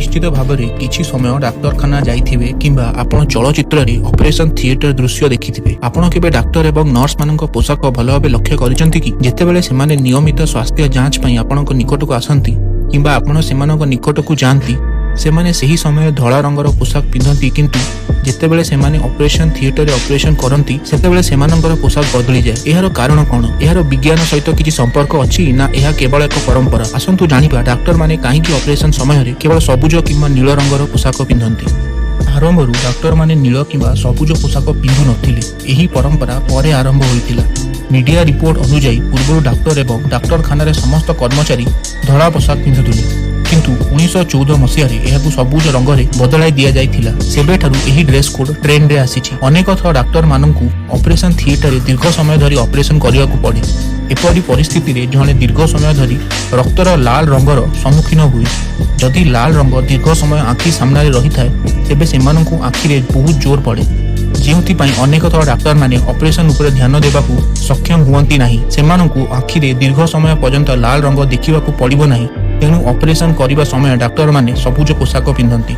ନିଶ୍ଚିତ ଭାବରେ କିଛି ସମୟ ଡାକ୍ତରଖାନା ଯାଇଥିବେ କିମ୍ବା ଆପଣ ଚଳଚ୍ଚିତ୍ରରେ ଅପରେସନ ଥିଏଟର ଦୃଶ୍ୟ ଦେଖିଥିବେ। ଆପଣ କେବେ ଡାକ୍ତର ଏବଂ ନର୍ସମାନଙ୍କ ପୋଷାକ ଭଲ ଭାବେ ଲକ୍ଷ୍ୟ କରିଛନ୍ତି କି? ଯେତେବେଳେ ସେମାନେ ନିୟମିତ ସ୍ୱାସ୍ଥ୍ୟ ଯାଞ୍ଚ ପାଇଁ ଆପଣଙ୍କ ନିକଟକୁ ଆସନ୍ତି କିମ୍ବା ଆପଣ ସେମାନଙ୍କ ନିକଟକୁ ଯାଆନ୍ତି, ସେମାନେ ସେହି ସମୟରେ ଧଳା ରଙ୍ଗର ପୋଷାକ ପିନ୍ଧନ୍ତି। କିନ୍ତୁ ଯେତେବେଳେ ସେମାନେ ଅପରେସନ ଥିଏଟରରେ ଅପରେସନ କରନ୍ତି, ସେତେବେଳେ ସେମାନଙ୍କର ପୋଷାକ ବଦଳିଯାଏ। ଏହାର କାରଣ କ'ଣ? ଏହାର ବିଜ୍ଞାନ ସହିତ କିଛି ସମ୍ପର୍କ ଅଛି ନା ଏହା କେବଳ ଏକ ପରମ୍ପରା? ଆସନ୍ତୁ ଜାଣିବା, ଡାକ୍ତରମାନେ କାହିଁକି ଅପରେସନ ସମୟରେ କେବଳ ସବୁଜ କିମ୍ବା ନୀଳ ରଙ୍ଗର ପୋଷାକ ପିନ୍ଧନ୍ତି। ଆରମ୍ଭରୁ ଡାକ୍ତରମାନେ ନୀଳ କିମ୍ବା ସବୁଜ ପୋଷାକ ପିନ୍ଧୁ ନଥିଲେ। ଏହି ପରମ୍ପରା ପରେ ଆରମ୍ଭ ହୋଇଥିଲା। ମିଡିଆ ରିପୋର୍ଟ ଅନୁଯାୟୀ, ପୂର୍ବରୁ ଡାକ୍ତର ଏବଂ ଡାକ୍ତରଖାନାରେ ସମସ୍ତ କର୍ମଚାରୀ ଧଳା ପୋଷାକ ପିନ୍ଧୁଥିଲେ। କିନ୍ତୁ 1914 ମସିହାରେ ଏହାକୁ ସବୁଜ ରଙ୍ଗରେ ବଦଳାଇ ଦିଆଯାଇଥିଲା। ସେବେଠାରୁ ଏହି ଡ୍ରେସ୍ କୋଡ୍ ଟ୍ରେଣ୍ଡରେ ଆସିଛି। ଅନେକ ଥର ଡାକ୍ତରମାନଙ୍କୁ ଅପରେସନ ଥିଏଟରରେ ଦୀର୍ଘ ସମୟ ଧରି ଅପରେସନ କରିବାକୁ ପଡେ। ଏପରି ପରିସ୍ଥିତିରେ ଜଣେ ଦୀର୍ଘ ସମୟ ଧରି ରକ୍ତର ଲାଲ ରଙ୍ଗର ସମ୍ମୁଖୀନ ହୁଏ। ଯଦି ଲାଲ ରଙ୍ଗ ଦୀର୍ଘ ସମୟ ଆଖି ସାମ୍ନାରେ ରହିଥାଏ, ତେବେ ସେମାନଙ୍କୁ ଆଖିରେ ବହୁତ ଜୋର ପଡେ, ଯେଉଁଥିପାଇଁ ଅନେକ ଥର ଡାକ୍ତରମାନେ ଅପରେସନ ଉପରେ ଧ୍ୟାନ ଦେବାକୁ ସକ୍ଷମ ହୁଅନ୍ତି ନାହିଁ। ସେମାନଙ୍କୁ ଆଖିରେ ଦୀର୍ଘ ସମୟ ପର୍ଯ୍ୟନ୍ତ ଲାଲ ରଙ୍ଗ ଦେଖିବାକୁ ପଡ଼ିବ ନାହିଁ, ତେଣୁ ଅପରେସନ କରିବା ସମୟ ଡାକ୍ତରମାନେ ସବୁଜ ପୋଷାକ ପିନ୍ଧନ୍ତି।